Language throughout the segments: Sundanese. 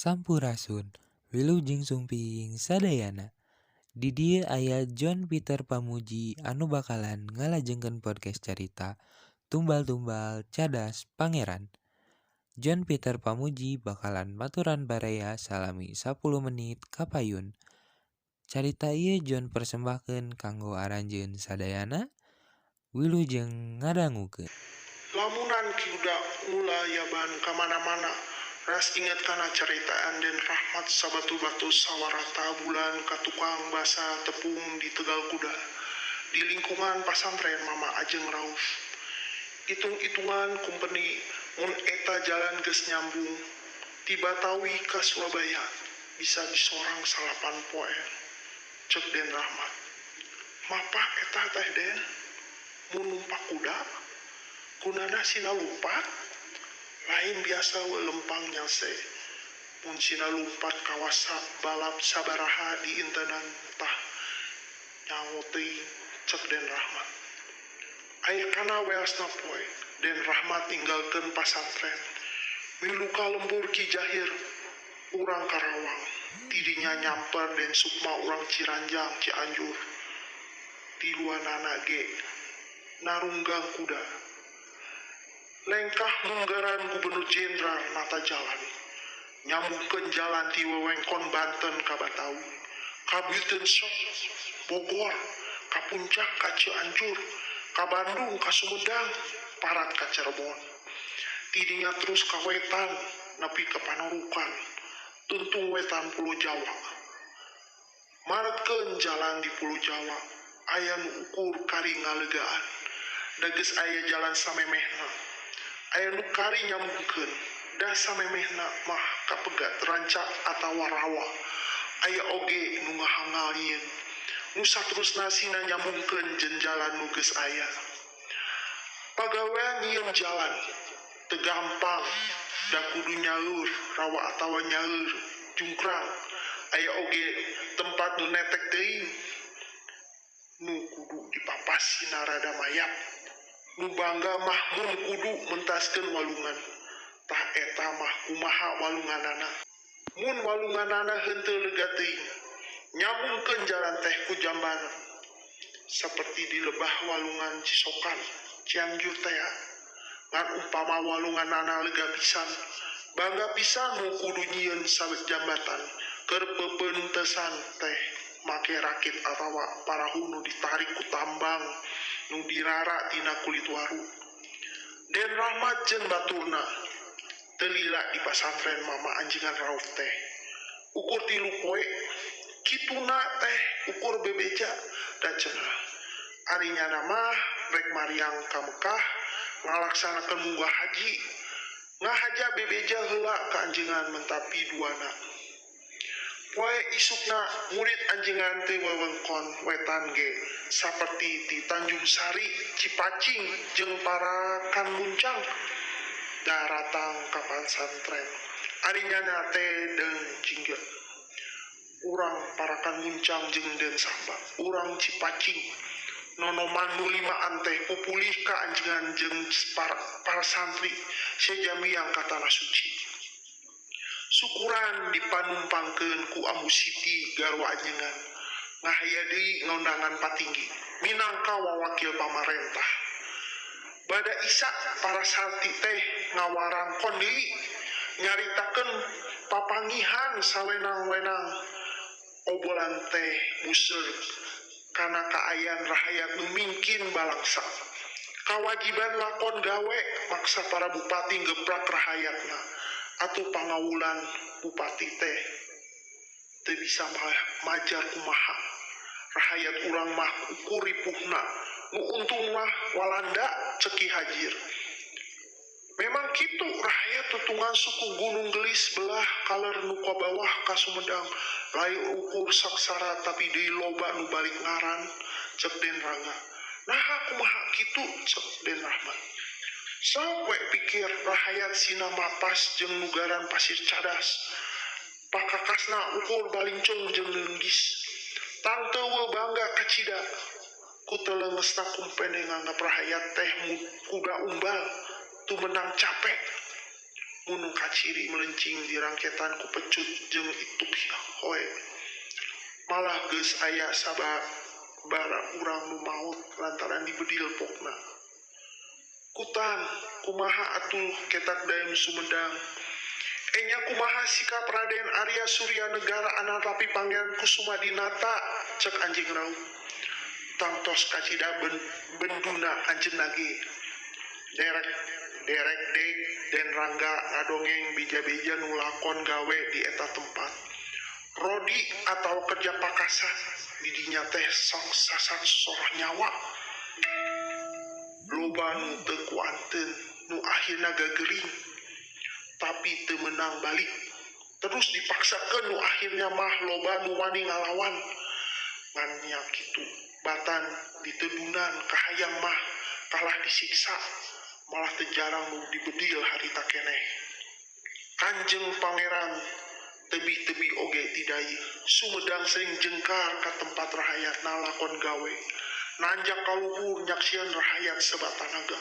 Sampurasun, Wilujeng Sumping sadayana. Di dieu aya John Peter Pamuji anu bakalan ngalajengkeun podcast carita Tumbal-tumbal Cadas Pangeran. John Peter Pamuji bakalan maturan baraya salami 10 menit kapayun. Carita ieu John persembahkeun kanggo aranjeun sadayana. Wilujeng ngadangukeun. Lamunan kuda ngulayaban kamana-mana. Ras inget kana ceritaan Den Rahmat sabatu-batu sawarata bulan ka tukang basa tepung di Tegal Kuda di lingkungan pasantren Mama Ajeng Rauf. Itung-itungan kumpeni mun eta jalan geus nyambung ti Batawi ka Surabaya bisa disorang 9 poe. Cek Den Rahmat. Mapah eta teh Den mun numpak kuda kunana sina lumpat. Lain biasa we lempang nyase. Mun sina lumpat kawasa balap sabaraha di intenan tah nyaho teuing cek Den Rahmat. Aya kana weasna poe Den Rahmat ninggalkeun pasantren. Milu ka lembur Ki Jahir urang Karawang. Tidinya nyamper Den Sukma urang Ciranjang Cianjur. Tiluanana ge narunggang kuda. Lengkah munggaran Gubernur Jenderal nata jalan. Nyambungkeun jalan ti wewengkon Banten ka Batawi, ka Buitenzorg, Bogor, ka Puncak, ka Cianjur, ka Bandung, ka Sumedang, parat ka Cirebon. Tidinya terus ka wetan nepi ka Panarukan, tuntung wetan Pulau Jawa. Maretkeun jalan di Pulau Jawa, aya nu ukur kari ngalegaan. Da geus aya jalan samemehna. Aya nu kari nyambungkeun, da samemehna mah kapegat rancak atawa rawa. Aya oge nu ngahangal yeun. Nu saterusna sina nyambungkeun jeung jalan nu geus aya. Pagawean nyieun jalan teu gampang, da kudu nyaeur rawa atawa nyaeur jungkrang. Aya oge tempat nu netek teuing nu kudu dipapas sina rada mayap. Nu bangga mah mun kudu mentaskeun walungan. Tah eta mah kumaha walunganana. Mun walunganana henteu lega teuing, nyambungkeun jalan teh ku jambanan. Saperti di lebah walungan Cisokan, Cianjur teh. Ngan umpama walunganana lega pisan, bangga pisan mun kudu nyieun sawit jambatan keur pepentesan teh make rakit atawa parahu nu ditarik ku tambang nu dirara tina kulit waru. Den Rahmat jeung baturna teu lila di pasantren Mama Anjingan Rauf teh. Ukur 3 poe kituna teh ukur bebeja da cenah. Ari nyana mah rek mariang ka Mekah ngalaksanakeun munggah haji. Ngahaja bebeja heula ka anjingan mentapi duana. Poe isukna murid anjingan teh wewengkon wetan ge saperti ti Tanjung Sari, Cipacing jeung Parakan Muncang daratang ka pasantren. Ari nyana teh deung jingga. Urang Parakan Muncang jeung Den Samba, urang Cipacing nonoman nu limaan teh pupulih ka anjingan jeung para santri sejamiang ka tanah suci. Syukuran dipanumpangkeun ku Ambu Siti garwa anjengan. Ngahaya deui ngondangan patinggi minangka wawakil pamarentah. Bada isa para santri teh ngawarangkon deui nyaritakeun papangihan sawenang-wenang. Obolan teh museur kana kaayaan rahayat nu mingkin balangsa. Kawajiban lakon gawe maksa para bupati ngeprak rahayatna. Atuh pangawulan bupati teh teu bisa majar kumaha. Rahayat urang mah ukur ripuhna, nu untung mah Walanda ceki hajir. Memang kitu rahayat tutungan suku Gunung Gelis belah kaler nu ka bawah ka Sumedang. Lain ukur sangsara tapi deui loba nu balik ngaran cek Den Rangga. Naha kumaha kitu cek Den Rahmat. Sok we pikir rahayat sina mapas jeung nugaran pasir cadas. Pakakasna ukur balincong jeung leunggis. Tangteu we bangga kacida. Ku telengesna kumpene nganggap rahayat teh kuda umbal tu menang capek. Mun kaciri melencing dirangketan ku pecut jeung ituk hoe. Malah geus aya sababara urang nu maot lantaran dibedil pokna. Kutan kumaha atuh ketak daem Sumedang. Enya kumaha sikap Raden Arya Surya Negara anatapi Pangeran Kusumadinata cek anjing raup. Tangtos kacida benduna anjeunna ge. Derek derek dek den Rangga ngadongeng beja-beja nu lakon gawe di eta tempat. Rodi atau kerja pakasa didinya teh sok sasan soroh nyawa. Loba nu teu kuanteun nu akhirna gagering tapi teu meunang balik. Terus dipaksakeun nu akhirnya mah loba nu wani ngalawan. Ngan nya kitu batan ditedunan kahayang mah kalah disiksa malah teu jarang nu dibedil harita keneh. Kanjeng Pangeran tebi-tebi oge tidai Sumedang sering jengkar ka tempat rahayatna lakon gawe. Nanjak ka luhur nyaksian rahayat sebatanaga.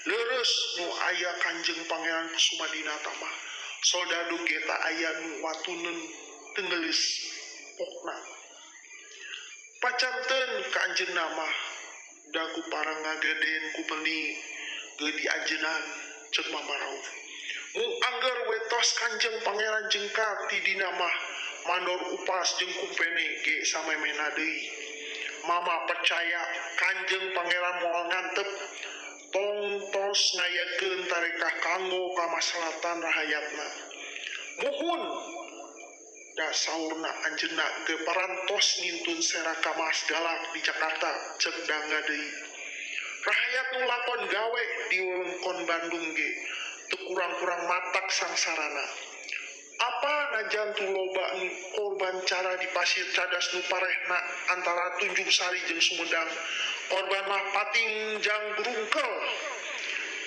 Leres nu aya Kanjeng Pangeran Kusumadinata mah soldadu ge ta aya nu watuneun tenggelis pokna. Pacanten ka anjeunna mah da ku parang ngageden ku peni ge dianjeunan ceuk Mama Rauf. Mung angger we tos Kanjeng Pangeran jengkar ti dina mah mandor upas jeung kumpene ge samemehna deui. Mama percaya Kanjeng Pangeran moal ngantep tong tos ngayakeun tarekah kanggo kamaslahatan rahayatna. Muhun da saurna anjeunna ge parantos ngintun seraka Mas Galak di Jakarta ceuk Dangga deui. Rahayat nu lakon gawe di wewengkon Bandung ge teu kurang-kurang matak sangsarana. Apa najan tu loba nu korban cara di Pasir Cadas nu parehna antara Tunjung Sari jeung Sumedang. Korban mah pating jang grungkel.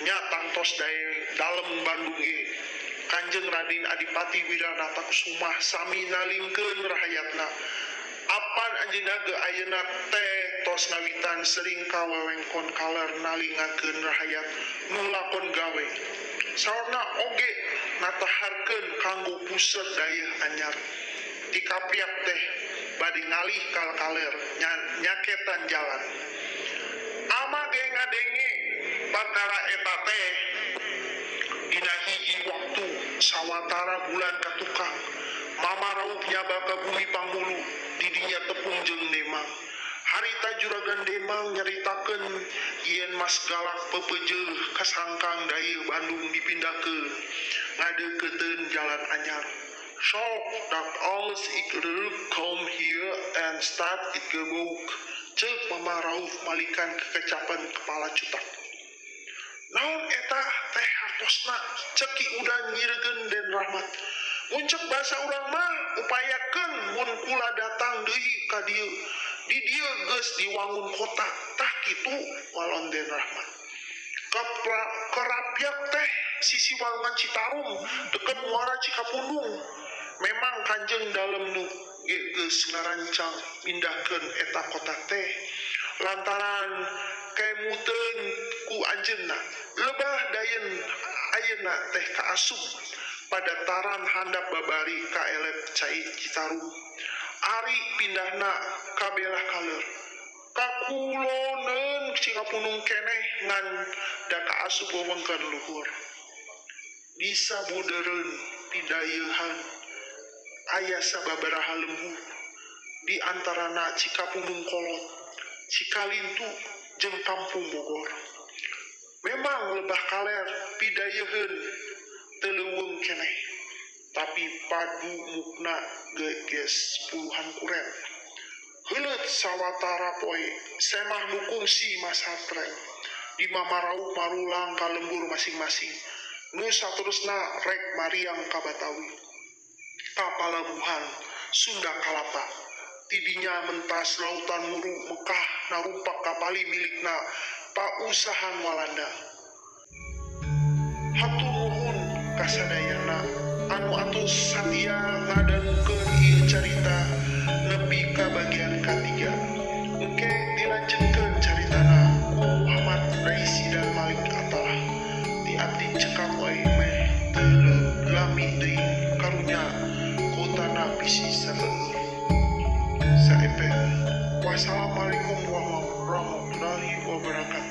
Nya tangtos dae dalem Bandung ge. Kanjeng Raden Adipati Wiranata Kusumah sami nalingkeun rahayatna. Apan anjeunna ge ayeuna teh tos ngawitan sering ka wewengkon kaler nalingakeun rahayat nu lakon gawe. Saurna oge nataharkeun kanggo puseur dayeuh anyar. Ti kapiak teh bade ngalih ka kaler nyaketan jalan. Ama ge ngadenge perkara eta teh dina hiji waktu sawatara bulan katukang. Mama Raup nyaba ka bumi Panghulu didinya tepung jeung Demang. Harita juragan Demang nyaritakeun yen Mas Galak pepeujeuh kasangkang dayeuh Bandung dipindahkeun ngadeukeutkeun jalan anyar. Sok dat alles ik come here and start it gebouw. Ceuk Mama Rauf malikan kekecapan kepala cutak. Naon eta teh hartosna ceuk Ki Udan nyiregeun Den Rahmat. Mun ceuk basa urang mah upayakeun mun kula datang deui ka dieu. Di dieu geus diwangun kota tah kitu walon Den Rahmat. Kerapyak teh sisi walungan Citarum deket muara Cikapundung. Memang Kanjeng dalem nu geus ngarancang mindahkeun eta kota teh lantaran kemuteun ku anjeunna. Lebah dayeun ayeuna teh kaasup pada taran handap babari ka elep cai Citarum. Ari pindahna ka belah kaler. Kakuloneun Cikapundung keneh ngan da kaasup wewengkon luhur. Disabudeureun pidayeuhan aya sababaraha lembur di antarana Cikapundung Kolot, Cikalintu jeung Kampung Bogor. Memang lebah kaler pidayeuheun teu leuweung keneh, tapi padu mukna geus puluhan kuret. Heuleut sawatara poe semah nu kungsi masatren di Mama Raup marulang ka lembur masing-masing. Nu saterusna rek mariang ka Batawi. Ka palabuhan Sunda Kalapa. Tidinya mentas lautan muru Mekah narumpak kapali milikna pausahan Walanda. Hatur nuhun kasadayana anu atos satia ngadangukeun ieu carita nepi ka bagian katiga. Engke dilajengkeun caritana ku Muhammad Raisi dan Malik Atalah. Ti abdi cekap wae meh teu. bisi sareueuh saepe. Wassalamualaikum warahmatullahi wabarakatuh.